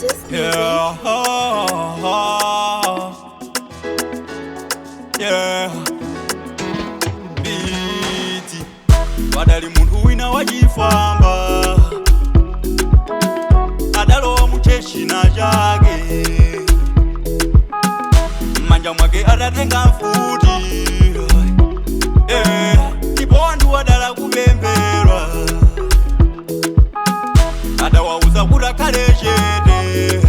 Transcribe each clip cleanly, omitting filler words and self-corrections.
Latest music. Yeah. Yeah. Biti. Wadali munthu wina wachifwamba adalowa muchechina chake, m'manja mwake adatenga mfuti, ndipo anthu adala kupempherwa, adawauza kuti akhale chete,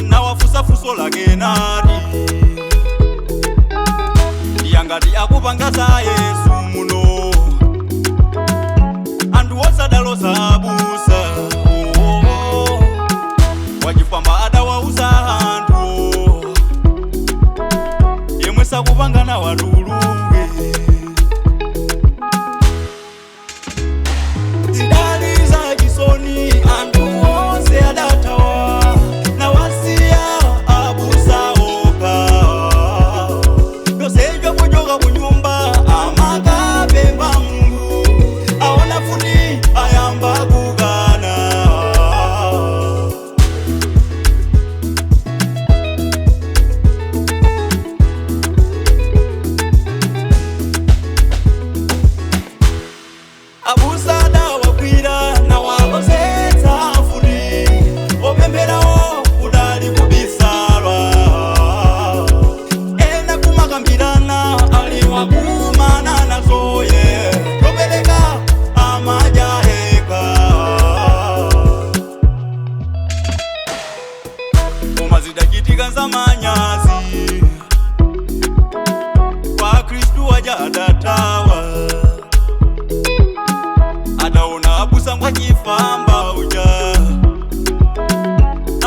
nawafunsa funso lake nati, yangati akupanga za Yesu muno, anthu osadalosa abusa. Oh, wachifwamba adawauza anthu yemwe sakupanga nawatuluke. Zidali za chisoni, anthu onse adathawa nawasiya abusa okha. Yosejo kuchoka kunyumba amakapemba Mulungu, aona futi ayamba kukana. Abusa adawakwira nawalozetsa futi, opempherawo kudali kubisalwa, ena kumakambirana aliwa kumana nazoye topereka amajaheka. Koma zidachitika nzamanyazi, kwa Khristu waja adatawa, adaona abusa ngwachifwamba uja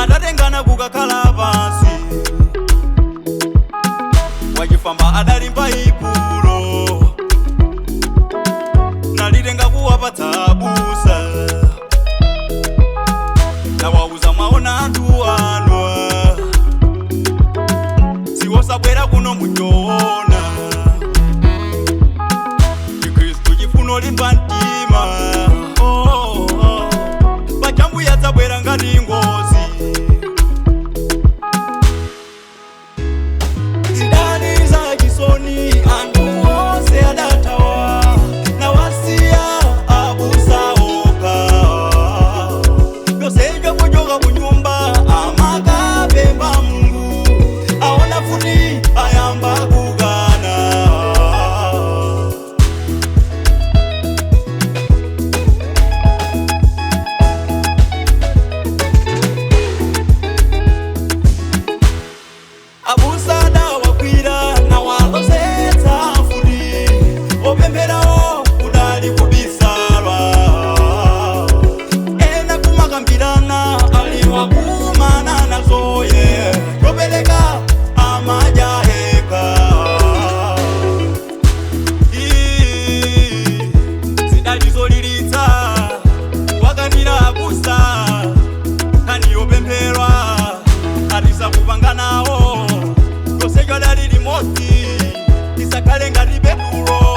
adatengana kukakhala pansi. Wachifwamba adalimba ipulo nalitenga kuwapatsa abusa, nawauza, mwaona anthu ano siwosabwera kuno muchoona, Chikhristu chifuno limba mtima. Oh. Pachambuya dzabwera ngati ngozi. Zidali za chisoni, anthu onse adathawa nawasiya abusa okha. Yosejo kuchoka kunyumba amakapemba Mulungu, aona futi ayamba kukana. Abusa adawakwira nawalozetsa futi, opempherawo kudali kubisalwa, ena kumakambirana aliwa kumana nazoye topereka amajaheka. Zidali zolilitsa wakanira abusa kaniyopempherwa atisakupanga nawo, tosechwa dali limodzi tisakhale ngati Petulo.